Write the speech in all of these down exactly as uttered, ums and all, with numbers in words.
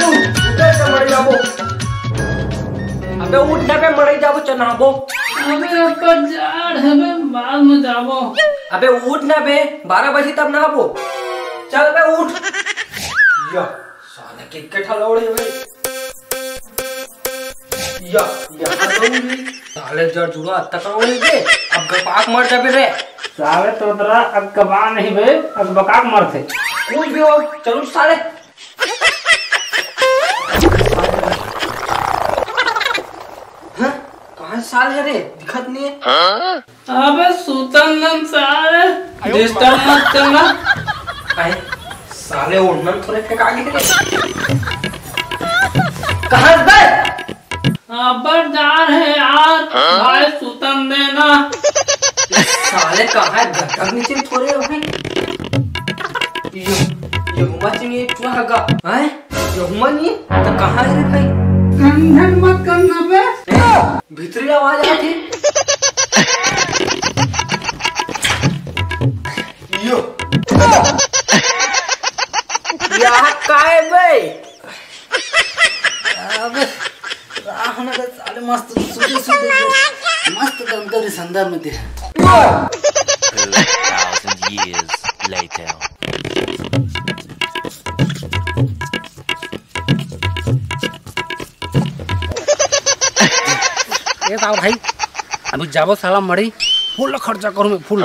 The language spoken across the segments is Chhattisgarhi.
उठ, उठ, उठ, मड़ई जाबो। अबे उठ ना बे, मड़ई जाबो, चल नहाबो। अबे अब्बा जाड़ हे बे, बाद में जाबो। अबे उठ ना बे, बारह बजे तब नहाबो। चल बे उठ। या, साला के के ठा लौड़े बे। या, या, साले जर जुड़ा तक लौड़े बे। अब गपाक मर जाबे रे। साले तोतरा अकबा नहीं बे, अकबकाक मरथे। कुछ भी हो, चल उठ साले। हाँ? कहाँ साल है रे? दिखत नहीं है। अबे सुतन दे न साले, disturb मत करना। अरे साले, ओढ़ना थोड़े फेंका के रे। कहाँ है बे? अब्बड़ जाड़ हे यार, हाँ? भाई सुतन दे ना। साले कहाँ है? गद्दा के नीचे थोड़े अभी। ये, ये हुमा चाहिए, चूहा का, हैं? ये हुमा नहीं? तो कहाँ है रे भाई? कंधन मत करना बे। हैं? भीतरी आवाज आती। यो। यहाँ का है बे? अबे, राह न दे साले, मस्त सुते सुते दे, मस्त दम कर संदर में दे। Two thousand years later. ए साहब भाई, अभी जाबो साला मड़ी, full खर्चा करूँ मैं, full।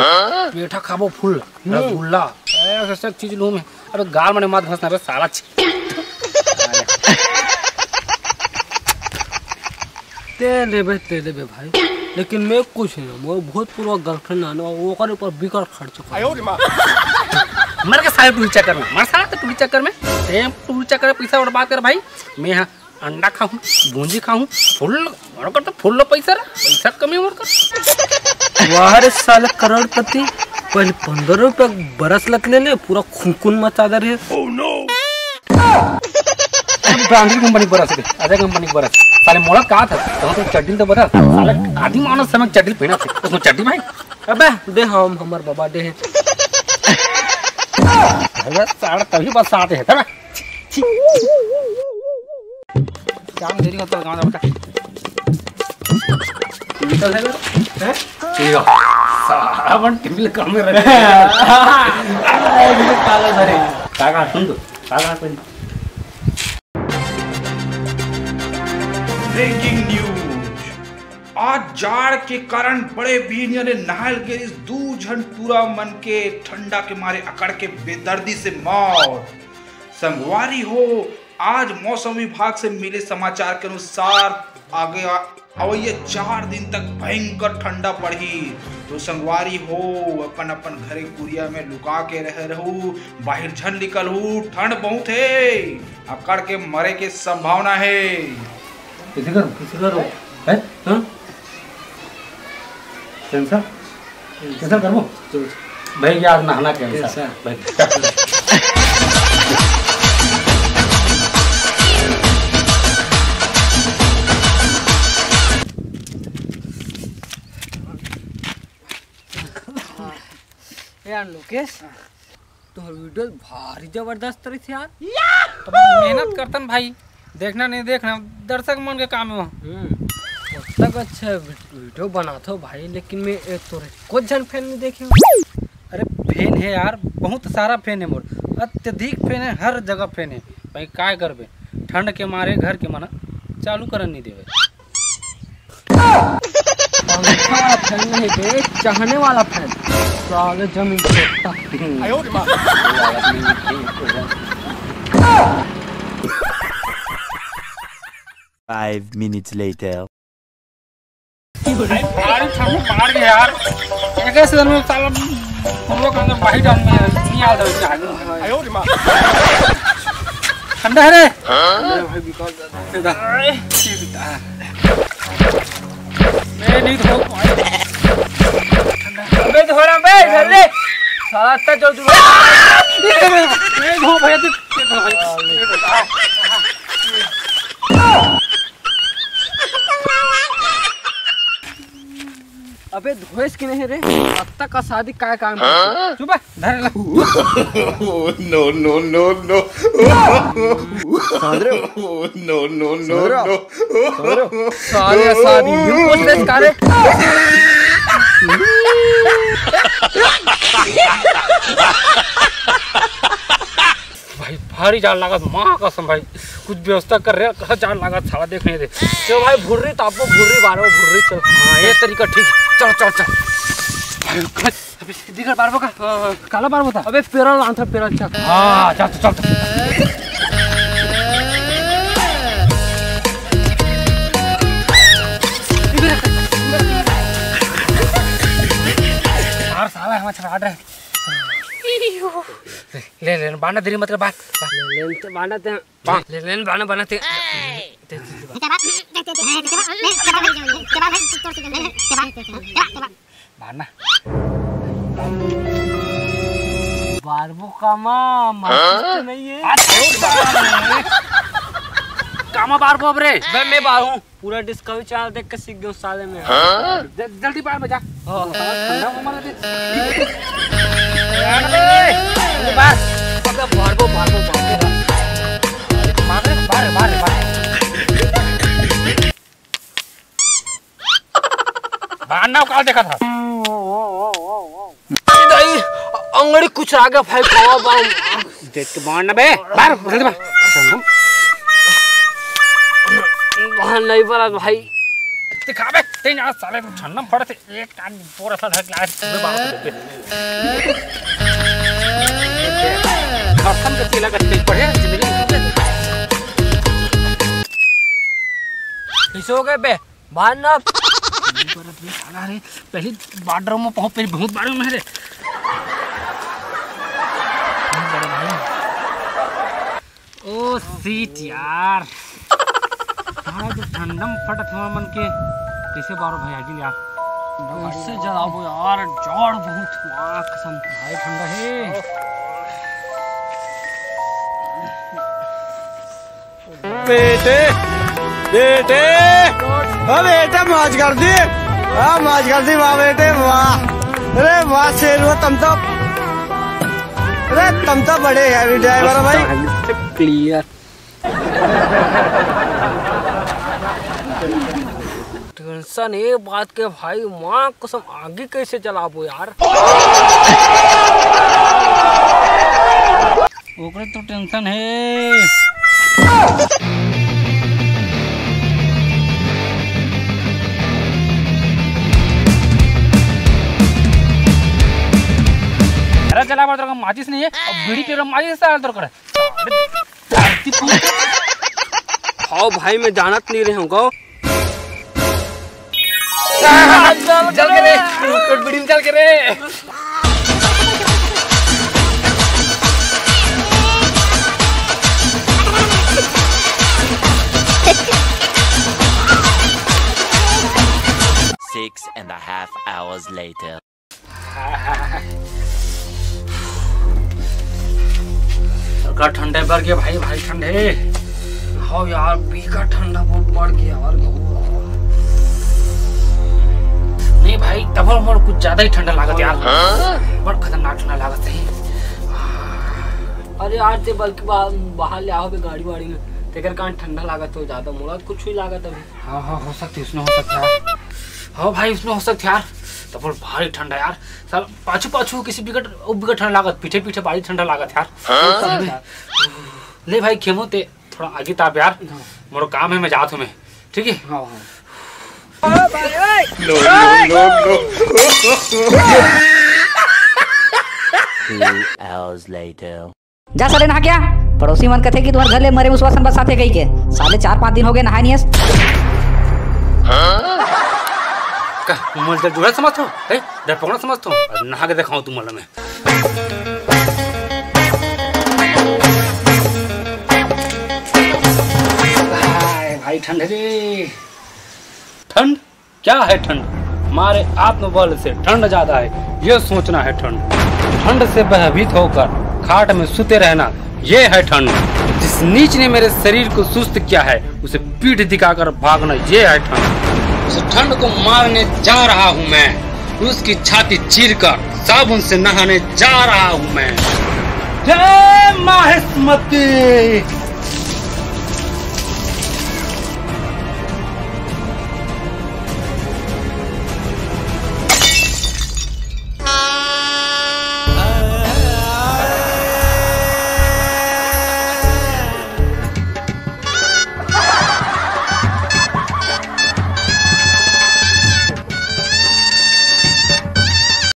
पेठा खाबो full, रसगुल्ला, ऐसा सब चीज लूँ मैं। अबे गाल मने मत घसना बे साला। छी। ते लेबे, ते लेबे भाई, लेकिन मैं कुछ नहीं, मोर भूतपूर्व girlfriend आने वाला, ओकर ऊपर बिकट खर्च कर। मर के साले टूरी चक्कर में, मर साला तो टूरी चक्कर में, ते टूरी चक्कर में पैसा बर्बाद कर भाई। मैं यहाँ अंडा खाहूँ, भूंजी खाहूँ, full, मोर कर तो full पैसा रे, पैसा कमी मोर कर। वाह रे साला करोड़पति, पहले पंद्रह रुपया बरस लग ले ले, पूरा खुनखुन मचा दे रे। ब्रांडेड कंपनी बरस रे, अजय कंपनी बरस। साले मोला का था, तो, तो चड्डी तो बरस। साले आदि मानव समय चड्डी पहना थे, उसमें चड्डी भाई। अबे दे हम हमर बाबा दे। अबे साले तभी बस आते हैं, तबे। काम देरी होता है, गाँव जाओ बेटा। टिबिल तो है, हैं? ठीक है। साला अपन टिबिल काम में रखे। काला धरे। काका सुन तो, काका सुन। Breaking news। आज जाड़ के कारण बड़े बीर ने नहायल गिरिस दू झन टूरा मन के ठंडा के मारे अकड़ के बेदर्दी से मौत। संगवारी हो, आज मौसम विभाग से मिले समाचार के अनुसार आगे आ-, अवइया चार दिन तक भयंकर ठंडा पड़ही। तो संगवारी हो, अपन अपन घरे कुरिया में लुका के रहे रहू, बाहर झन निकलहू, ठंड बहुत हे, अकड़ के मरे के संभावना हे। कैसे करो? कैसे करो? हैं? हाँ? कैंसर? कैंसर करबो? भाई, आज नहाना कैंसर। कैंसर। भाई। यार लोकेश, तोहर वीडियो भारी जबरदस्त रहिस यार। अब मेहनत करतन भाई, देखना नहीं देखना, दर्शक मन के काम हे वो। हम्म, तब तक अच्छा वी-, वीडियो बनाथो भाई, लेकिन मैं एक तोरे कुछ झन फैन नहीं देखे। अरे फैन हे यार, बहुत सारा फैन हे मोर, अत्यधिक फैन हे, हर जगह फैन हे भाई। काय करबे, ठंड के मारे घर के मन चालू करन नहीं देवे। पंखा वाला फैन नहीं बे, चाहने वाला फैन। साले जमीन पे टकती। Five minutes later. अरे, ठाकुर मार गया यार। एक ऐसे दिन में साला हम लोग अंदर बाहर डाल में नहीं आ रहा है। ठंडा है रे। अरे भाई, विकास दादा। ए, नहीं धो। अबे धो रहा बे, जल्दी। साला इतना जोर जोर। नहीं धो भैया, तू, तू धो भाई। अबे धोएस कि नहीं रे? अत्ता का शादी काय काम करथे? चुप है, धर ला। No, no, no, no। साले। No, no, no, no। साले शादी यूं पूछ ले का रे? भाई भारी जाड़ लागत, माँ कसम भाई, कुछ व्यवस्था कर रे, कहाँ जाड़ लागत साला, देख नहीं दे। चल भाई भुर्री तापो, भुर्री बारो, भुर्री चल। हाँ, ये तरीका ठीक। चल, चल, चल। भाई, अबे, दिगर बारबो का? हाँ, हाँ। काला बारबो था? अबे, पेरा लान था, पेरा अच्छा। हाँ, चल, चल, चल। यार, साला, हम अच्छा काट रहे। ले, ले, बाना देरी मतलब बात। ले, ले, बाना ते। ले, ले, बाना, बाना ते। बारना। बारबो कामा, माचिस तो नहीं है। कामा बारबो अब रे। बे, मैं बारू। पूरा Discovery Channel देख के सीख गया साले में। जल-, जल्दी बार में जा। हाँ। ठंडा में मार दे। बार बे, जल्दी बार। बारबो, बारबो, बारबो। बार रे, बार, बार, बार। बार ना काल देखा था। दाई, अंगड़ी कुछ आ गया भाई, खावा बाम। देख के बार ना बे, बार, जल्दी बार। बार नहीं बार भाई। दिखा बे, तेन आज साले को ठंडा में पड़े थे, एक कान पूरा सा ढक लाए, पूरे बार को देख। खत्म के तिलक अच्छे पड़े, जिंदगी में। कैसे हो गए बे? बार ना। नहीं परत रे साला रे, पहली बाथरूम में पहुंच, पहली बहुत बार में रे। बहुत बड़ा भाई। ओ सीट यार। साला जो ठंडम फटत हुआ मन के, कैसे बारो भाई आगे यार। कैसे जलाबो यार, जाड़ बहुत हुआ कसम। भाई ठंडा है। बेटे, बेटे, ओ बेटे, मौज कर दी। हाँ, मौज कर दी, वाह बेटे, वाह। अरे वाह शेर, वो तुम तो, अरे तुम तो बड़े heavy driver हो भाई। क्लियर। टेंशन ये बात के भाई, माँ कसम, आगे कैसे चलाबो यार। ओकरे तो टेंशन है। अरे चला, तोर माचिस नहीं है, अब बीड़ी पी रहा, माचिस से तोर करे। हाँ भाई, मैं जानत नहीं रहे हूँ। चल के रे, तोर बीड़ी में चल के रे। Six and a half hours later. का ठंडे बर गया भाई, भाई ठंडे। हाँ यार, बीका ठंडा बहुत बढ़ गया यार। नहीं भाई, डबल मोड़ कुछ ज्यादा ही ठंडा लागत यार। बड़ खतरनाक ठंडा लागत है। अरे यार, ते बल्कि बा-, बाहर ले आओ बे गाड़ी वाड़ी में, तेकर कारण ठंडा लागत हो ज्यादा, मोला कुछ ही लागत अभी। हाँ, हाँ, हो सकती है, उसमें हो सकता है। हाँ भाई, उसमें हो सकता है यार। तो बहुत भारी ठंडा यार। साला पाछू पाछू किसी बिकट, वो बिकट ठंडा लागत, पीछे पीछे भारी ठंडा लागत यार। हाँ? ले भाई खेमो, ते थोड़ा आगे ताप यार। हाँ। मोरो काम है, मैं जात हूँ मैं। ठीक है? हाँ, हाँ। No, no, no, no। Two hours later। जा साले नहा क्या? पड़ोसी मन कथे कि तुम्हारे घर ले मरे मुसवा सन बरसात है कही के। साले चार पाँच दिन हो गए नहाए नहीं है। का उमल जल जुड़ा समझ हो? ए, डरपोकना समझ हो? अब नहा के दिखाऊं तुमला मैं। हाय भाई ठंड रे। ठंड? क्या है ठंड? हमारे आत्मबल से ठंड ज्यादा है, ये सोचना है ठंड। ठंड से भयभीत होकर खाट में सुते रहना, ये है ठंड। जिस नीच ने मेरे शरीर को सुस्त किया है, उसे पीठ दिखाकर भागना, ये है ठंड। उस ठंड को मारने जा रहा हूँ मैं। उसकी छाती चीरकर साबुन से नहाने जा रहा हूँ मैं। जय माहिष्मती।